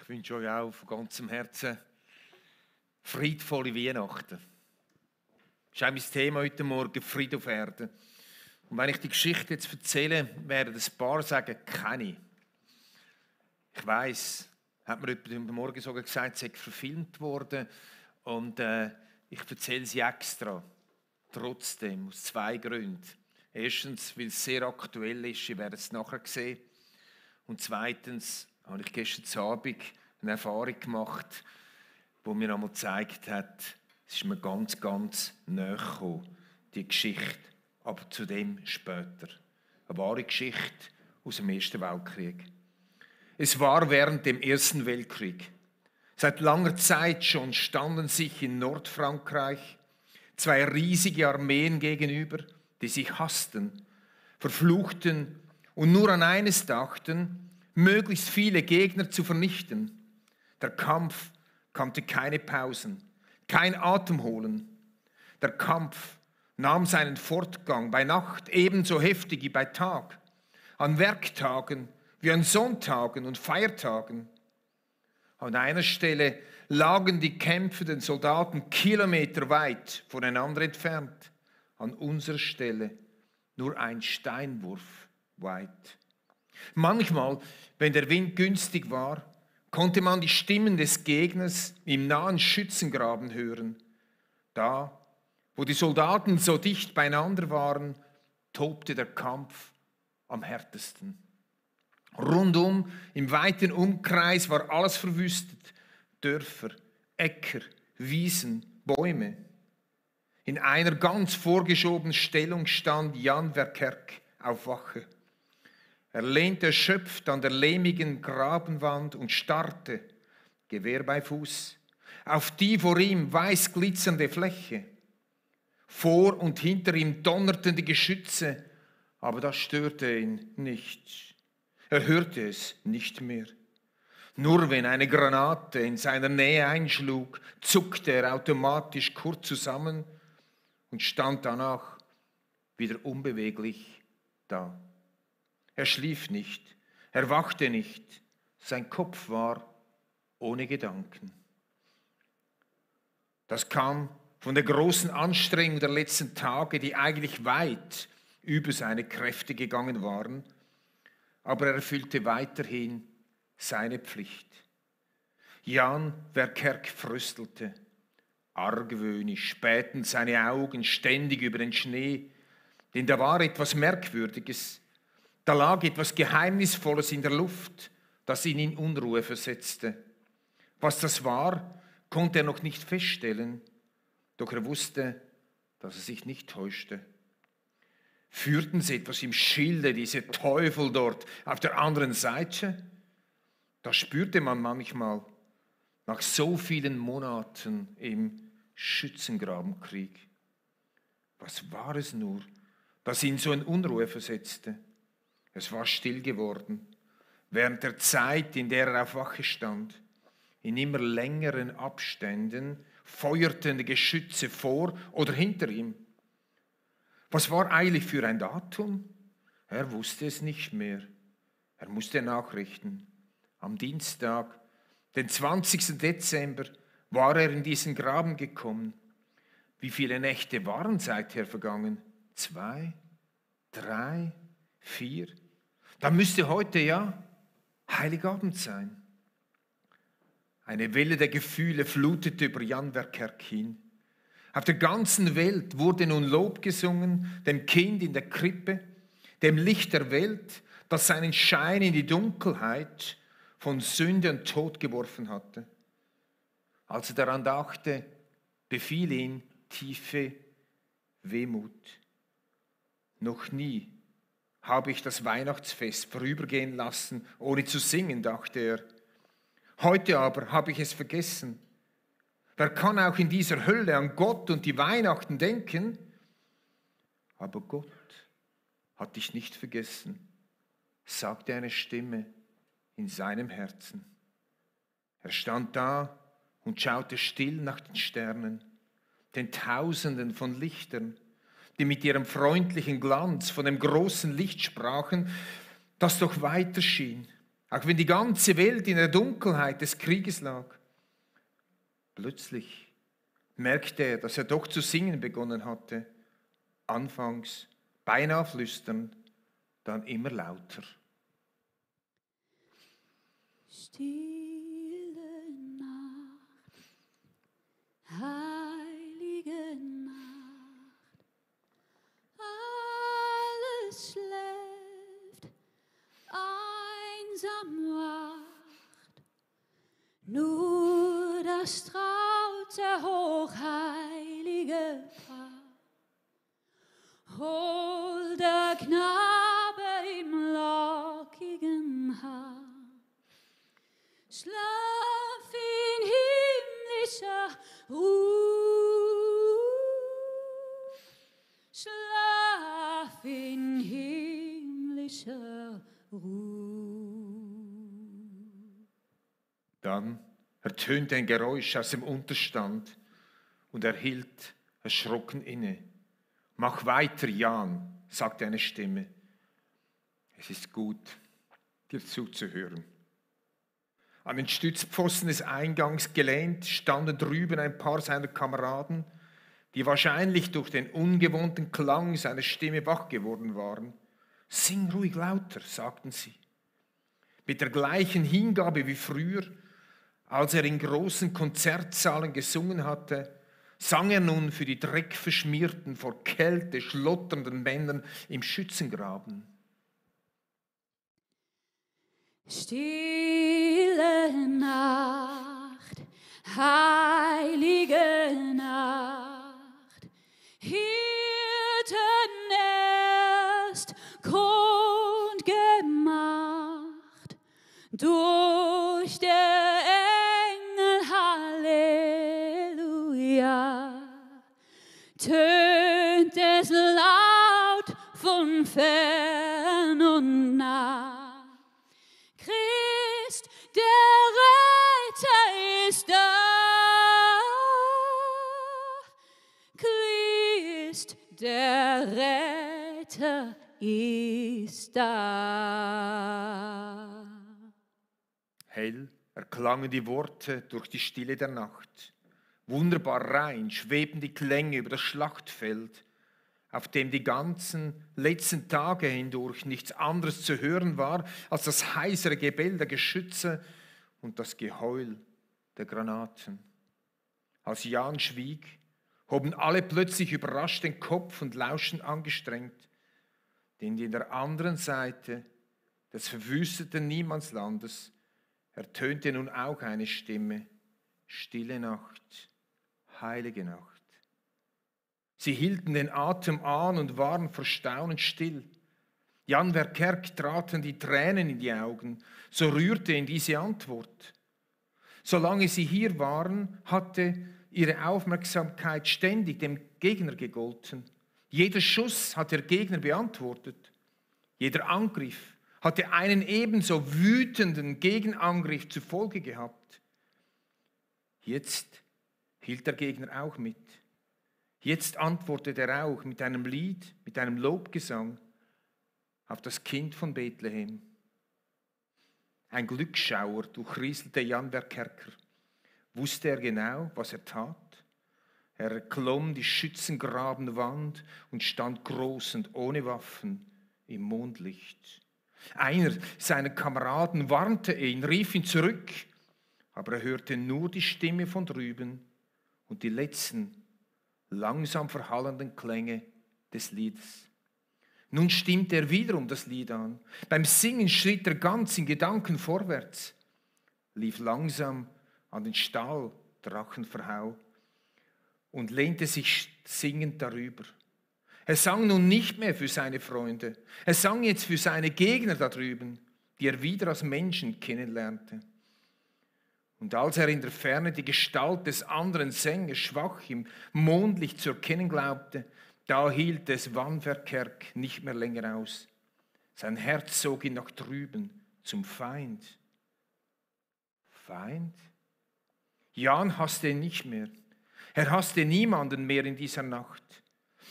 Ich wünsche euch auch von ganzem Herzen friedvolle Weihnachten. Das ist auch mein Thema heute Morgen, Friede auf Erden. Und wenn ich die Geschichte jetzt erzähle, werden ein paar sagen, kenne ich. Ich weiss, hat mir jemand heute Morgen sogar gesagt, sie sei verfilmt worden. Und ich erzähle sie extra. Trotzdem, aus zwei Gründen. Erstens, weil es sehr aktuell ist, ihr werdet es nachher sehen. Und zweitens habe ich gestern Abend eine Erfahrung gemacht, die mir einmal gezeigt hat, es ist mir ganz, ganz nahe gekommen, die Geschichte. Aber zu dem später. Eine wahre Geschichte aus dem Ersten Weltkrieg. Es war während dem Ersten Weltkrieg. Seit langer Zeit schon standen sich in Nordfrankreich zwei riesige Armeen gegenüber, die sich hassten, verfluchten und nur an eines dachten, möglichst viele Gegner zu vernichten. Der Kampf kannte keine Pausen, kein Atemholen. Der Kampf nahm seinen Fortgang bei Nacht ebenso heftig wie bei Tag, an Werktagen wie an Sonntagen und Feiertagen. An einer Stelle lagen die kämpfenden Soldaten kilometerweit voneinander entfernt, an unserer Stelle nur ein Steinwurf weit. Manchmal, wenn der Wind günstig war, konnte man die Stimmen des Gegners im nahen Schützengraben hören. Da, wo die Soldaten so dicht beieinander waren, tobte der Kampf am härtesten. Rundum, im weiten Umkreis, war alles verwüstet. Dörfer, Äcker, Wiesen, Bäume. In einer ganz vorgeschobenen Stellung stand Jan Verkerk auf Wache. Er lehnte erschöpft an der lehmigen Grabenwand und starrte, Gewehr bei Fuß, auf die vor ihm weiß glitzernde Fläche. Vor und hinter ihm donnerten die Geschütze, aber das störte ihn nicht. Er hörte es nicht mehr. Nur wenn eine Granate in seiner Nähe einschlug, zuckte er automatisch kurz zusammen und stand danach wieder unbeweglich da. Er schlief nicht, er wachte nicht, sein Kopf war ohne Gedanken. Das kam von der großen Anstrengung der letzten Tage, die eigentlich weit über seine Kräfte gegangen waren, aber er erfüllte weiterhin seine Pflicht. Jan Verkerk fröstelte, argwöhnisch spähten seine Augen ständig über den Schnee, denn da war etwas Merkwürdiges. Da lag etwas Geheimnisvolles in der Luft, das ihn in Unruhe versetzte. Was das war, konnte er noch nicht feststellen, doch er wusste, dass er sich nicht täuschte. Führten sie etwas im Schilde, diese Teufel dort auf der anderen Seite? Das spürte man manchmal nach so vielen Monaten im Schützengrabenkrieg. Was war es nur, das ihn so in Unruhe versetzte? Es war still geworden, während der Zeit, in der er auf Wache stand. In immer längeren Abständen feuerten die Geschütze vor oder hinter ihm. Was war eigentlich für ein Datum? Er wusste es nicht mehr. Er musste nachrichten. Am Dienstag, den 20. Dezember, war er in diesen Graben gekommen. Wie viele Nächte waren seither vergangen? 2, 3, 4? Da müsste heute ja Heiligabend sein. Eine Welle der Gefühle flutete über Jan Verkerk hin. Auf der ganzen Welt wurde nun Lob gesungen, dem Kind in der Krippe, dem Licht der Welt, das seinen Schein in die Dunkelheit von Sünde und Tod geworfen hatte. Als er daran dachte, befiel ihn tiefe Wehmut. Noch nie habe ich das Weihnachtsfest vorübergehen lassen, ohne zu singen, dachte er. Heute aber habe ich es vergessen. Wer kann auch in dieser Hölle an Gott und die Weihnachten denken? Aber Gott hat dich nicht vergessen, sagte eine Stimme in seinem Herzen. Er stand da und schaute still nach den Sternen, den Tausenden von Lichtern, die mit ihrem freundlichen Glanz von dem großen Licht sprachen, das doch weiter schien. Auch wenn die ganze Welt in der Dunkelheit des Krieges lag. Plötzlich merkte er, dass er doch zu singen begonnen hatte. Anfangs beinahe flüsternd, dann immer lauter. Stille Nacht, heilige Nacht, alles schläft, einsam wacht, nur das traute hochheilige Paar. Holder Knabe im lockigen Haar, schlaf in himmlischer Ruhe, schlaf in himmlischer Ruhe. Dann ertönte ein Geräusch aus dem Unterstand und er hielt erschrocken inne. Mach weiter, Jan, sagte eine Stimme. Es ist gut, dir zuzuhören. An den Stützpfosten des Eingangs gelehnt standen drüben ein paar seiner Kameraden, die wahrscheinlich durch den ungewohnten Klang seiner Stimme wach geworden waren. Sing ruhig lauter, sagten sie. Mit der gleichen Hingabe wie früher, als er in großen Konzertsaalen gesungen hatte, sang er nun für die dreckverschmierten, vor Kälte schlotternden Männer im Schützengraben. Stille Nacht, heilige Nacht, Hirtennest kund gemacht, durch der Engel Halleluja, tönt es laut von fern und nah. Christ, der Retter ist da. Christ, der Retter ist da. Hell erklangen die Worte durch die Stille der Nacht. Wunderbar rein schweben die Klänge über das Schlachtfeld, auf dem die ganzen letzten Tage hindurch nichts anderes zu hören war als das heisere Gebell der Geschütze und das Geheul der Granaten. Als Jan schwieg, hoben alle plötzlich überrascht den Kopf und lauschten angestrengt, denn in der anderen Seite des verwüsteten Niemandslandes ertönte nun auch eine Stimme: Stille Nacht, heilige Nacht. Sie hielten den Atem an und waren vor Staunen still. Jan Verkerk traten die Tränen in die Augen, so rührte ihn diese Antwort. Solange sie hier waren, hatte ihre Aufmerksamkeit ständig dem Gegner gegolten. Jeder Schuss hat der Gegner beantwortet. Jeder Angriff hatte einen ebenso wütenden Gegenangriff zur Folge gehabt. Jetzt hielt der Gegner auch mit. Jetzt antwortet er auch mit einem Lied, mit einem Lobgesang auf das Kind von Bethlehem. Ein Glücksschauer durchrieselte Jan Verkerker. Wusste er genau, was er tat? Er erklomm die Schützengrabenwand und stand groß und ohne Waffen im Mondlicht. Einer seiner Kameraden warnte ihn, rief ihn zurück, aber er hörte nur die Stimme von drüben und die letzten, langsam verhallenden Klänge des Liedes. Nun stimmte er wiederum das Lied an. Beim Singen schritt er ganz in Gedanken vorwärts, lief langsam an den Stall Drachenverhau und lehnte sich singend darüber. Er sang nun nicht mehr für seine Freunde, er sang jetzt für seine Gegner da drüben, die er wieder als Menschen kennenlernte. Und als er in der Ferne die Gestalt des anderen Sängers schwach im Mondlicht zu erkennen glaubte, da hielt es Jan Verkerk nicht mehr länger aus. Sein Herz zog ihn nach drüben zum Feind. Feind? Jan hasste ihn nicht mehr. Er hasste niemanden mehr in dieser Nacht.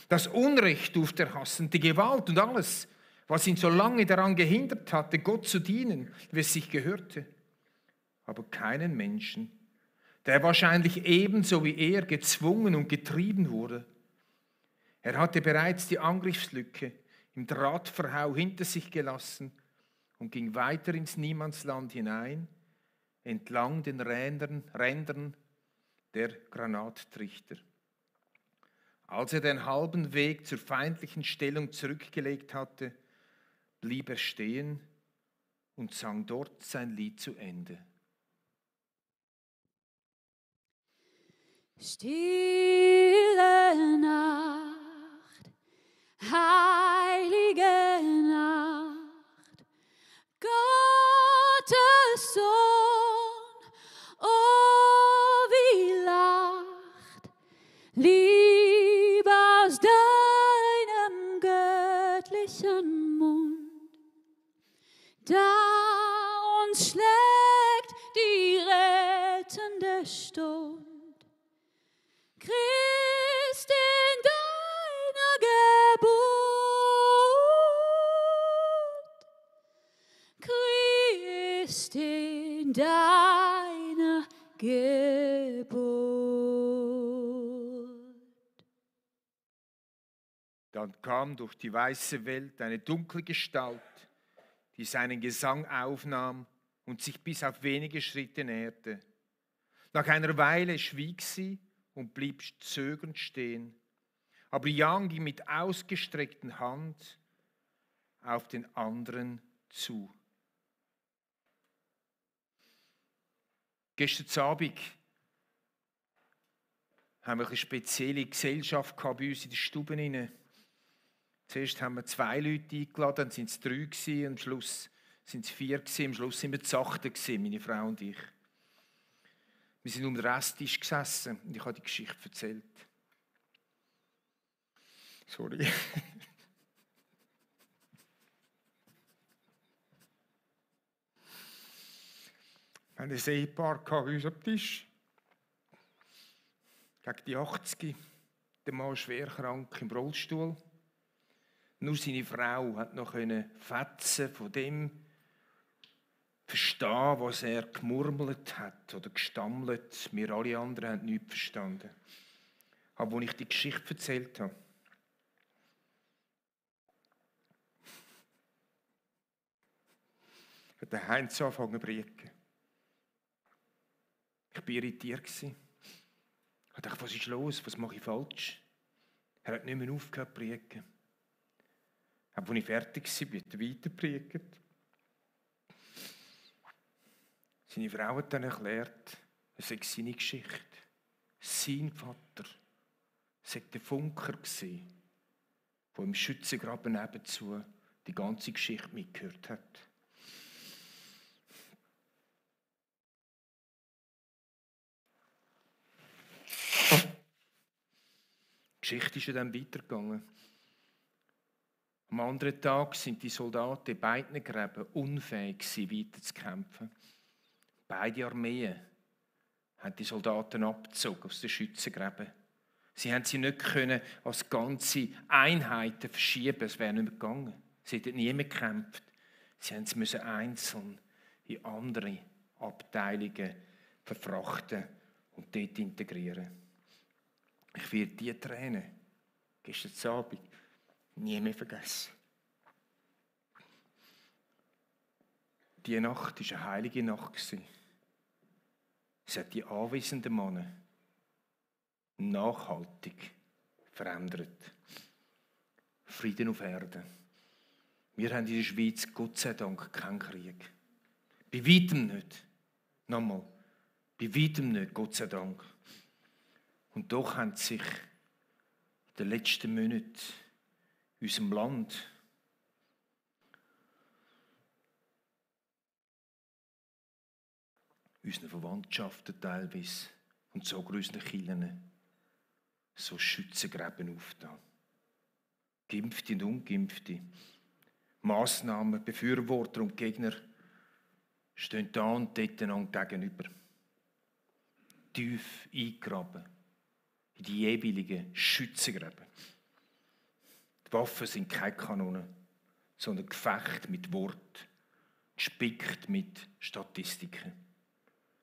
Das Unrecht durfte er hassen, die Gewalt und alles, was ihn so lange daran gehindert hatte, Gott zu dienen, wie es sich gehörte. Aber keinen Menschen, der wahrscheinlich ebenso wie er gezwungen und getrieben wurde. Er hatte bereits die Angriffslücke im Drahtverhau hinter sich gelassen und ging weiter ins Niemandsland hinein, entlang den Rändern der Granattrichter. Als er den halben Weg zur feindlichen Stellung zurückgelegt hatte, blieb er stehen und sang dort sein Lied zu Ende. Stille Nacht, heilige Nacht, Gottes Sohn, oh wie lacht, Liebe aus deinem göttlichen Mund, da uns schlägt die rettende Stund. Christ in deiner Geburt, Christ in deiner Geburt. Dann kam durch die weiße Welt eine dunkle Gestalt, die seinen Gesang aufnahm und sich bis auf wenige Schritte näherte. Nach einer Weile schwieg sie und blieb zögernd stehen. Aber Jan ging mit ausgestreckter Hand auf den anderen zu. Gestern Abend haben wir eine spezielle Gesellschaft bei uns in der Stube rein. Zuerst haben wir 2 Leute eingeladen, dann waren es 3 gewesen, am Schluss sind es 4 gewesen, am Schluss sind wir zu 8 gewesen, meine Frau und ich. Wir sind um den Resttisch gesessen und ich habe die Geschichte erzählt. Sorry. Wir haben ein Ehepaar bei uns am Tisch. Gegen die 80. Der Mann schwer krank im Rollstuhl. Nur seine Frau hat noch Fetzen von dem verstehen, was er gemurmelt hat oder gestammelt. Wir alle anderen haben nichts verstanden. Aber als ich die Geschichte erzählt habe, hat der Heinz angefangen zu brieken. Ich war irritiert. Ich dachte, was ist los? Was mache ich falsch? Er hat nicht mehr aufgehört zu brieken. Aber als ich fertig war, hat er weiter gepredigt. Seine Frau hat dann erklärt, es sei seine Geschichte. Sein Vater sei der Funker gewesen, der im Schützengraben nebenzu die ganze Geschichte mitgehört hat. Die Geschichte ist ja dann weitergegangen. Am anderen Tag sind die Soldaten in beiden Gräben unfähig gewesen, weiter zu kämpfen. Beide Armeen haben die Soldaten abgezogen aus den Schützengräben. Sie haben sie nicht können als ganze Einheiten verschieben, es wäre nicht mehr gegangen. Sie hätten nie mehr gekämpft. Sie mussten einzeln in andere Abteilungen verfrachten und dort integrieren. Ich werde diese Tränen gestern Abend nie mehr vergessen. Diese Nacht war eine heilige Nacht. Es hat die anwesenden Männer nachhaltig verändert. Frieden auf Erden. Wir haben in der Schweiz Gott sei Dank keinen Krieg. Bei weitem nicht. Nochmal. Bei weitem nicht, Gott sei Dank. Und doch haben sich in den letzten Monaten in unserem Land unseren Verwandtschaften teilweise und sogar unseren Kirchen so Schützengräben aufgetan. Geimpfte und Ungeimpfte, Massnahmen, Befürworter und Gegner stehen da und dort einander gegenüber. Tief eingegraben in die jeweiligen Schützengräben. Die Waffen sind keine Kanonen. sondern Gefecht mit Wort, gespickt mit Statistiken.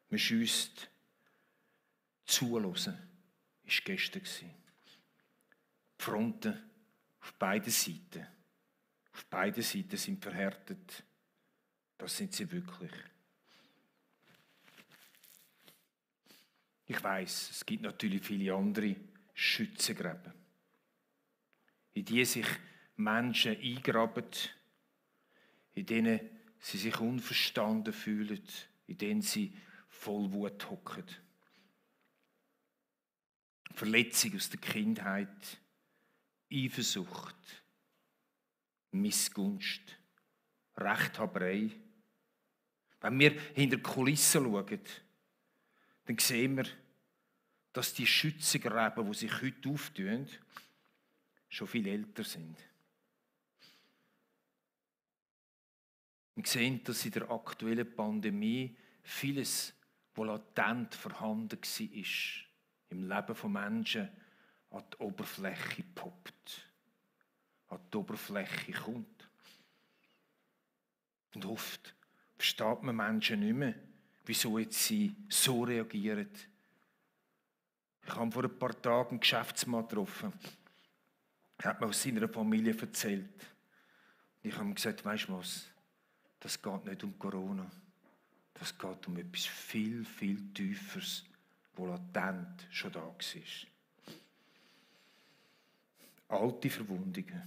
Man schiesst. Zuhören war gestern. Die Fronten auf beiden Seiten. Auf beiden Seiten sind verhärtet. Das sind sie wirklich. Ich weiss, es gibt natürlich viele andere Schützengräben, in die sich Menschen eingraben, in denen sie sich unverstanden fühlen, in denen sie voll Wut hocken. Verletzung aus der Kindheit, Eifersucht, Missgunst, Rechthaberei. Wenn wir hinter die Kulissen schauen, dann sehen wir, dass die Schützengräben, die sich heute auftun, schon viel älter sind. Wir sehen, dass in der aktuellen Pandemie vieles, was latent vorhanden war, im Leben von Menschen an die Oberfläche poppt, an die Oberfläche kommt. Und oft versteht man Menschen nicht mehr, wieso jetzt sie so reagieren. Ich habe vor ein paar Tagen einen Geschäftsmann getroffen. Er hat mir aus seiner Familie erzählt. Und ich habe ihm gesagt, weisst du was, das geht nicht um Corona. Das geht um etwas viel, viel Tieferes, das latent schon da war. Alte Verwundungen,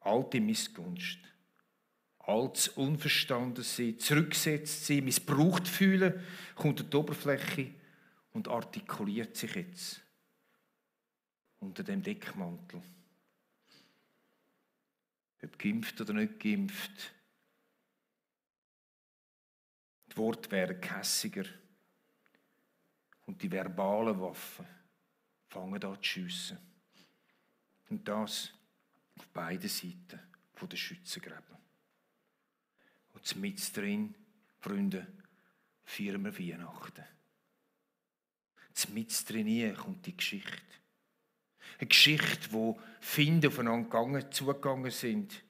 alte Missgunst, altes Unverstandensein, zurückgesetzt sein, missbraucht fühlen, kommt an die Oberfläche und artikuliert sich jetzt unter dem Deckmantel. Ob geimpft oder nicht geimpft, die Worte werden gehässiger und die verbalen Waffen fangen an zu schiessen. Und das auf beiden Seiten der Schützengräben. Und mitten drin, Freunde, feiern wir Weihnachten. Mitten drin kommt die Geschichte. Eine Geschichte, wo Finde aufeinander zugegangen sind.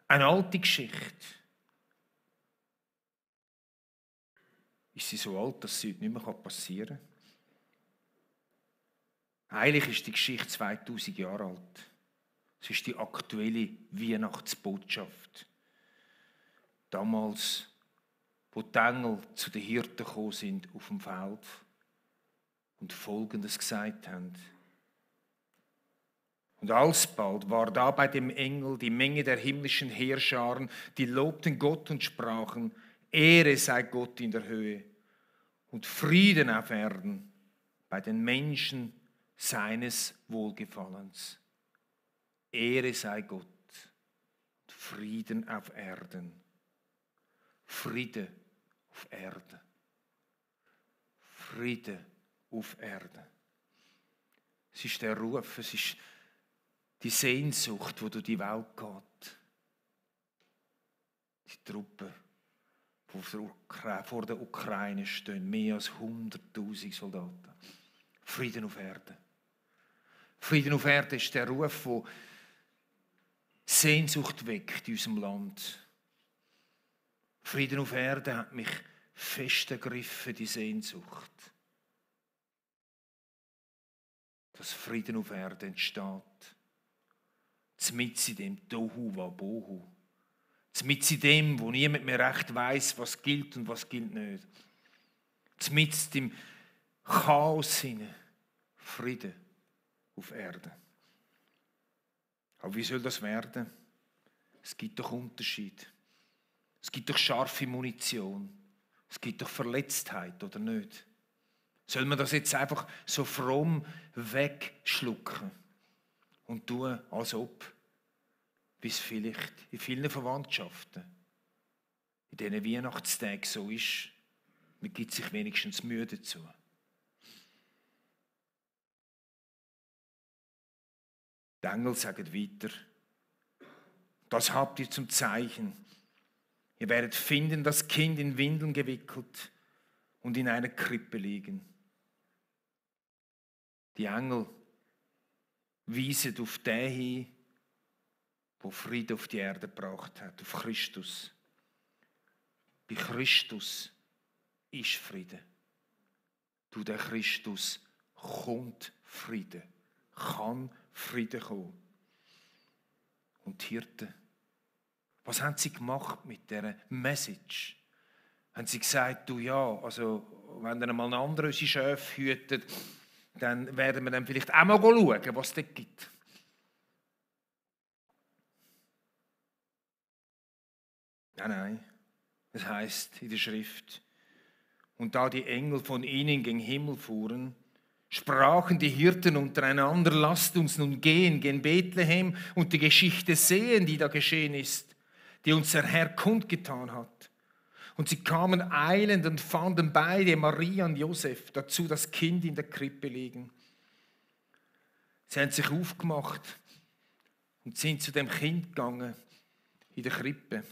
Eine alte Geschichte. Ist sie so alt, dass sie heute nicht mehr passieren kann? Eigentlich ist die Geschichte 2000 Jahre alt. Es ist die aktuelle Weihnachtsbotschaft. Damals, wo die Engel zu den Hirten gekommen sind auf dem Feld und Folgendes gesagt haben. Und alsbald war da bei dem Engel die Menge der himmlischen Heerscharen, die lobten Gott und sprachen, Ehre sei Gott in der Höhe und Frieden auf Erden bei den Menschen seines Wohlgefallens. Ehre sei Gott und Frieden auf Erden. Friede auf Erde. Friede auf Erde. Es ist der Ruf, es ist die Sehnsucht, die durch die Welt geht. Die Truppen, die vor der Ukraine stehen, mehr als 100.000 Soldaten. Frieden auf Erde. Frieden auf Erde ist der Ruf, der Sehnsucht weckt in unserem Land. Frieden auf Erde hat mich fest ergriffen, die Sehnsucht. Dass Frieden auf Erde entsteht. Mitten in dem Tohu Wabohu. Mitten in dem, wo niemand mehr recht weiss, was gilt und was gilt nicht. Mitten im Chaos hinein. Frieden auf Erde. Aber wie soll das werden? Es gibt doch Unterschied. Es gibt doch scharfe Munition. Es gibt doch Verletztheit, oder nicht? Soll man das jetzt einfach so fromm wegschlucken und tun, als ob, wie es vielleicht in vielen Verwandtschaften in diesen Weihnachtstagen so ist, man gibt sich wenigstens Mühe dazu. Die Engel sagen weiter, das habt ihr zum Zeichen. Ihr werdet finden, das Kind in Windeln gewickelt und in einer Krippe liegen. Die Engel weisen auf den hin, der Frieden auf die Erde gebracht hat, auf Christus. Bei Christus ist Frieden. Durch den Christus kommt Frieden, kann Frieden kommen. Und die Hirten, was haben sie gemacht mit dieser Message? Haben sie gesagt, du ja, also wenn dann mal ein anderer unsere Schafe hütet, dann werden wir dann vielleicht auch mal schauen, was es dort gibt. Nein. Es heißt in der Schrift, und da die Engel von ihnen gen Himmel fuhren, sprachen die Hirten untereinander, lasst uns nun gehen gen Bethlehem und die Geschichte sehen, die da geschehen ist, die uns der Herr kundgetan hat. Und sie kamen eilend und fanden beide, Maria und Josef, dazu das Kind in der Krippe liegen. Sie haben sich aufgemacht und sind zu dem Kind gegangen in der Krippe.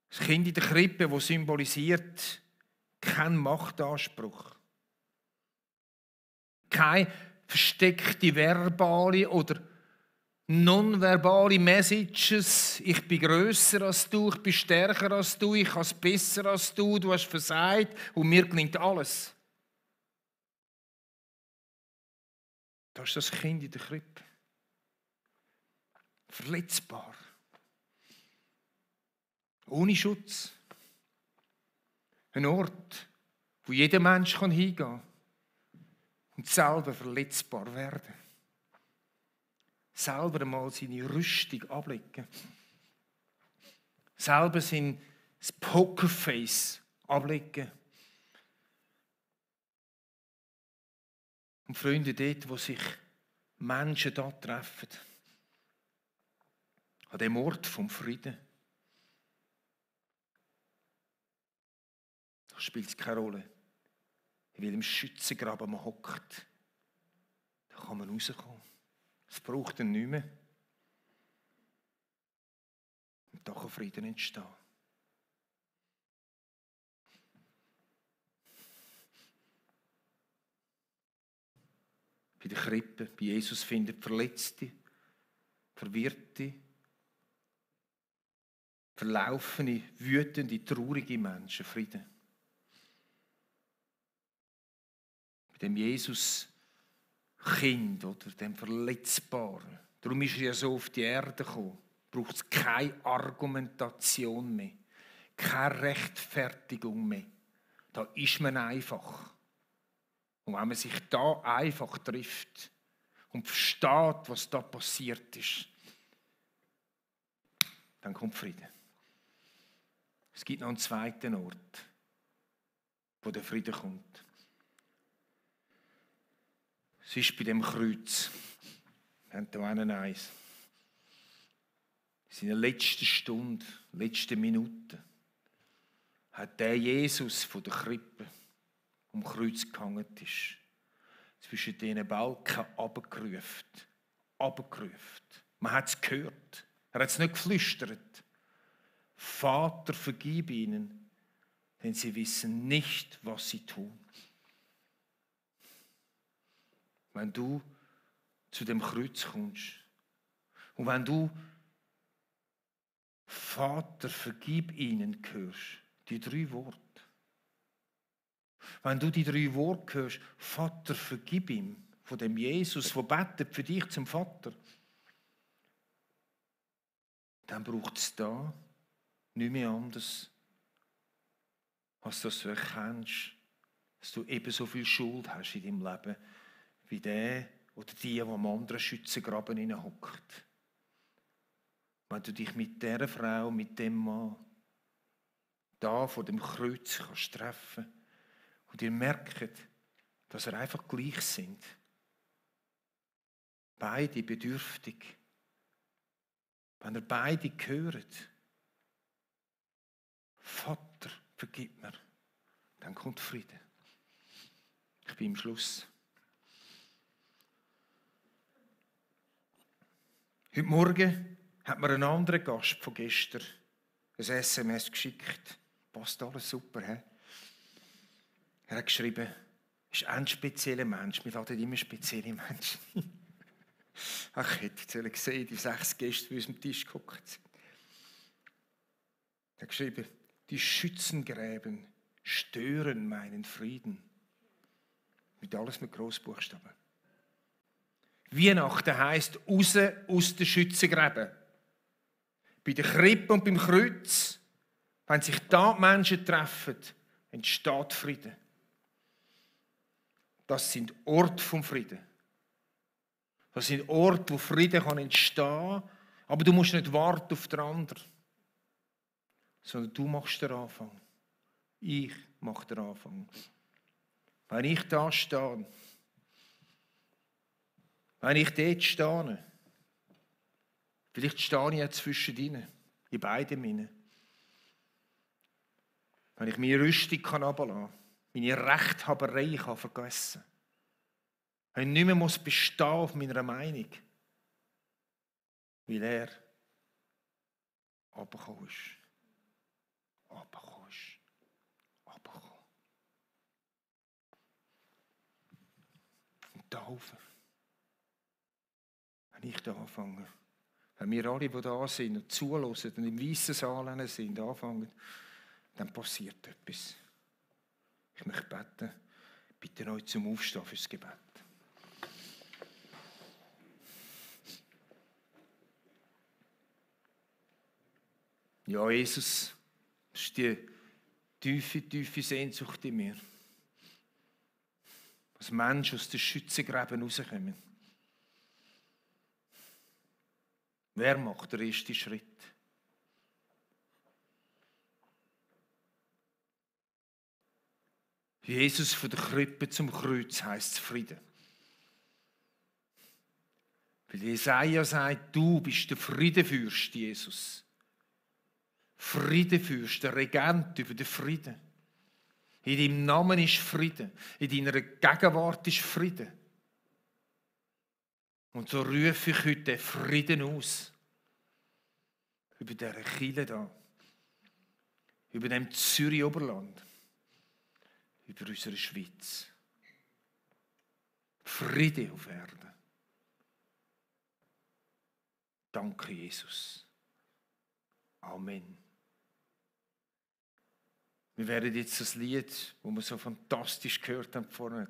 Das Kind in der Krippe, das symbolisiert keinen Machtanspruch. Keine versteckte verbale oder nonverbale Messages. Ich bin grösser als du, ich bin stärker als du, ich habe es besser als du, du hast versagt und mir gelingt alles. Das ist das Kind in der Krippe. Verletzbar. Ohne Schutz. Ein Ort, wo jeder Mensch hingehen kann und selber verletzbar werden. Selber einmal seine Rüstung ablegen. Selber sein Pokerface ablegen. Und Freunde, dort, wo sich Menschen da treffen, an dem Ort vom Frieden, da spielt es keine Rolle. In welchem Schützengraben man hockt, da kann man rauskommen. Es braucht ihn nicht mehr. Und da kann Frieden entstehen. Bei der Krippe, bei Jesus findet Verletzte, Verwirrte, verlaufene, wütende, traurige Menschen Frieden. Bei dem Jesus-Kind oder dem Verletzbaren, darum ist er ja so auf die Erde gekommen, braucht es keine Argumentation mehr, keine Rechtfertigung mehr. Da ist man einfach. Und wenn man sich da einfach trifft und versteht, was da passiert ist, dann kommt Frieden. Es gibt noch einen zweiten Ort, wo der Frieden kommt. Es ist bei dem Kreuz. Wir haben hier eins. In seiner letzten Stunde, letzten Minuten, hat der Jesus von der Krippe um Kreuz gehangen ist, zwischen diesen Balken runtergerufen. Man hat es gehört. Er hat es nicht geflüstert. Vater, vergib ihnen, denn sie wissen nicht, was sie tun. Wenn du zu dem Kreuz kommst und wenn du Vater, vergib ihnen hörst, die 3 Worte, wenn du die 3 Worte hörst, Vater, vergib ihm, von dem Jesus, der betet für dich zum Vater, dann braucht es da nicht mehr anders, als dass du erkennst, dass du ebenso viel Schuld hast in deinem Leben, wie der oder die am anderen Schützengraben hockt. Wenn du dich mit dieser Frau, mit dem Mann, da vor dem Kreuz kannst treffen und ihr merkt, dass ihr einfach gleich sind. Beide bedürftig. Wenn ihr beide hört, Vater, vergib mir, dann kommt Frieden. Ich bin am Schluss. Heute Morgen hat mir ein anderer Gast von gestern ein SMS geschickt. Passt alles super, he? Er hat geschrieben, ist ein spezieller Mensch. Wir laden immer spezielle Menschen. Ach, ich hätte gesehen, die 6 Gäste, die an unserem Tisch geguckt sind. Er hat geschrieben, die Schützengräben stören meinen Frieden. Alles mit Grossbuchstaben. Weihnachten heisst raus aus den Schützengräben. Bei der Krippe und beim Kreuz, wenn sich da die Menschen treffen, entsteht Frieden. Das sind Orte vom Frieden. Das sind Orte, wo Frieden entstehen kann, aber du musst nicht warten auf den anderen, sondern du machst den Anfang. Ich mache den Anfang. Wenn ich da stehe, wenn ich dort stehe, vielleicht stehe ich ja zwischen ihnen, in beiden Minnen. Wenn ich meine Rüstung herunterlassen kann, meine Rechthaberei vergessen kann, wenn ich nicht mehr bestehen auf meiner Meinung, weil er runtergekommen ist. Runtergekommen ist. Runtergekommen. Und da rauf. Wenn ich da anfange, wenn wir alle, die da sind und zuhören und im weißen Saal sind, anfangen, dann passiert etwas. Ich möchte beten, bitte euch zum Aufstehen fürs Gebet. Ja, Jesus, das ist die tiefe Sehnsucht in mir. Als Menschen aus den Schützengräben rauskommen. Wer macht den ersten Schritt? Jesus von der Krippe zum Kreuz heisst Frieden. Weil Jesaja sagt, du bist der Friedenfürst, Jesus. Friedenfürst, der Regent über den Frieden. In deinem Namen ist Frieden. In deiner Gegenwart ist Frieden. Und so rufe ich heute Frieden aus. Über diese Kirche da. Über dem Zürich-Oberland. Über unsere Schweiz. Friede auf Erden. Danke, Jesus. Amen. Wir werden jetzt das Lied, das wir so fantastisch gehört haben vorne,